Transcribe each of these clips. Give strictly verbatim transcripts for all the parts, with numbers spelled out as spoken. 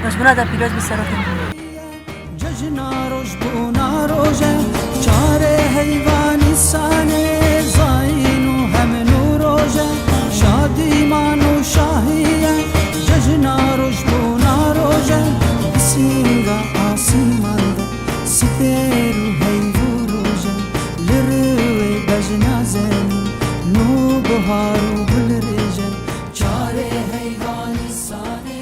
Rojbûna te pîroz be serokê. Cejna rojbûna roj e, çarê heyva Nîsanê, zayîn û hem nû roj e, şadîman û şahî ye. Cejna rojbûna roj e, bi sînga asîman de, sipêr û heyv û roj e, li rûyê bejna zemîn, nû buhar û gul rêj e, çarê heyva Nîsanê.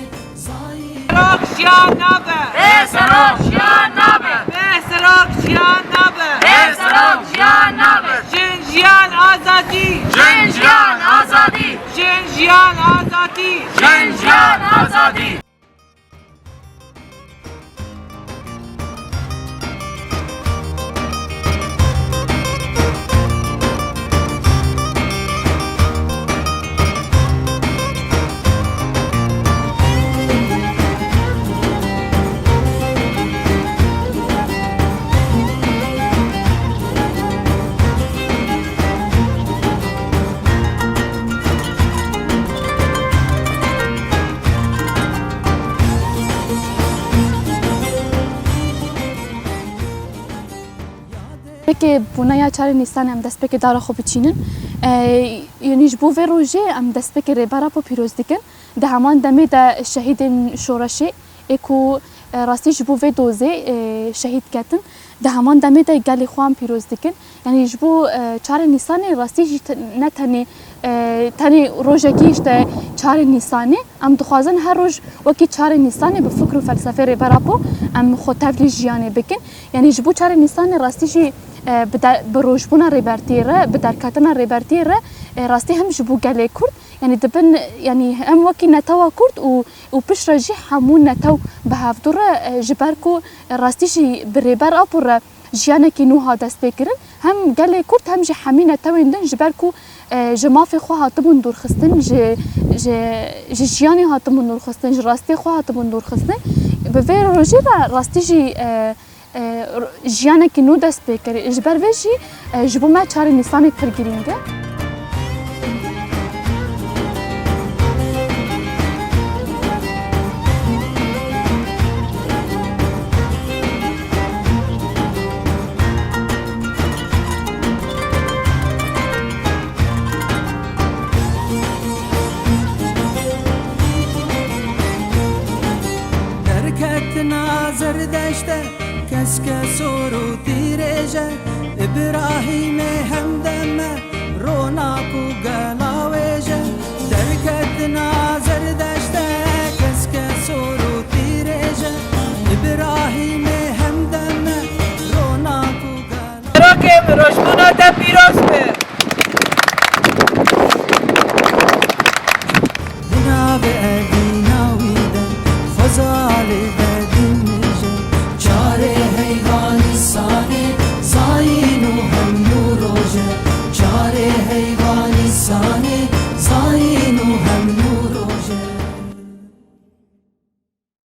Serok jiyan nabe. Bê serok jiyan nabe. Bê serok jiyan nabe. Bê serok jiyan nabe. Jin jiyan azadî. Jin jiyan azadî. Jin jiyan azadî. Jin jiyan azadî. Pekê bûneya çarê Nîsanê em destpêkê dara xwe biçînin. E, yanî ji bo vê rojê em destpêkê Rêber Apo pîroz dikin. Di heman demê de şehîdên şoreşê ê ku, e, rastî ji bo vê dozê, e, şehîd ketin, di heman demê de gelê xwe em pîroz dikin. Yanî ji bo, e, çarê Nîsanê rastî jî te-, ne tenê, e, tenê rojekî işte çarê Nîsanê. Em dixwazin her roj wekî çarê Nîsanê bi fikr û felsefê Rêber Apo em xwe tevlî jiyanê bikin. Yanî ji bo çarê Nîsanê rastî jî, e, bi de-, bi rojbûna Rêbertiyê re, bi derketina Rêbertiyê re, e, rastî hem ji bo gelê Kurd, yanî dibin, yanî hem wekî netewa Kurd û, û piştre jî hemû netew bi hevdû re, e, ji ber ku, e, rastî jî bi Rêber Apo re jiyanekî nû hat destpêkirin. Hem gelê Kurd hem jî hemî netewên din ji ber ku, e, ji mafê xwe hatibûn dûrxistin, ji, ji, ji jiyanê hatibûn dûrxistin, ji rastiyê xwe hatibûn dûrxistin. Bi vê rojê re rastî jî, e, e, r-, jiyanekî nû dest pê kir. Ji ber vê jî, e, ji bo me çarê Nîsanê pir girîng e. Derketina Zerdeşte keske sor û tîrêje, Îbrahîmê hemdeme ronak û gela wêje. Derketina Zerdeşte keske sor û tîrêje, Îbrahîmê hemdeme ronak û gela. Serokê min, rojbûna te pîroz be.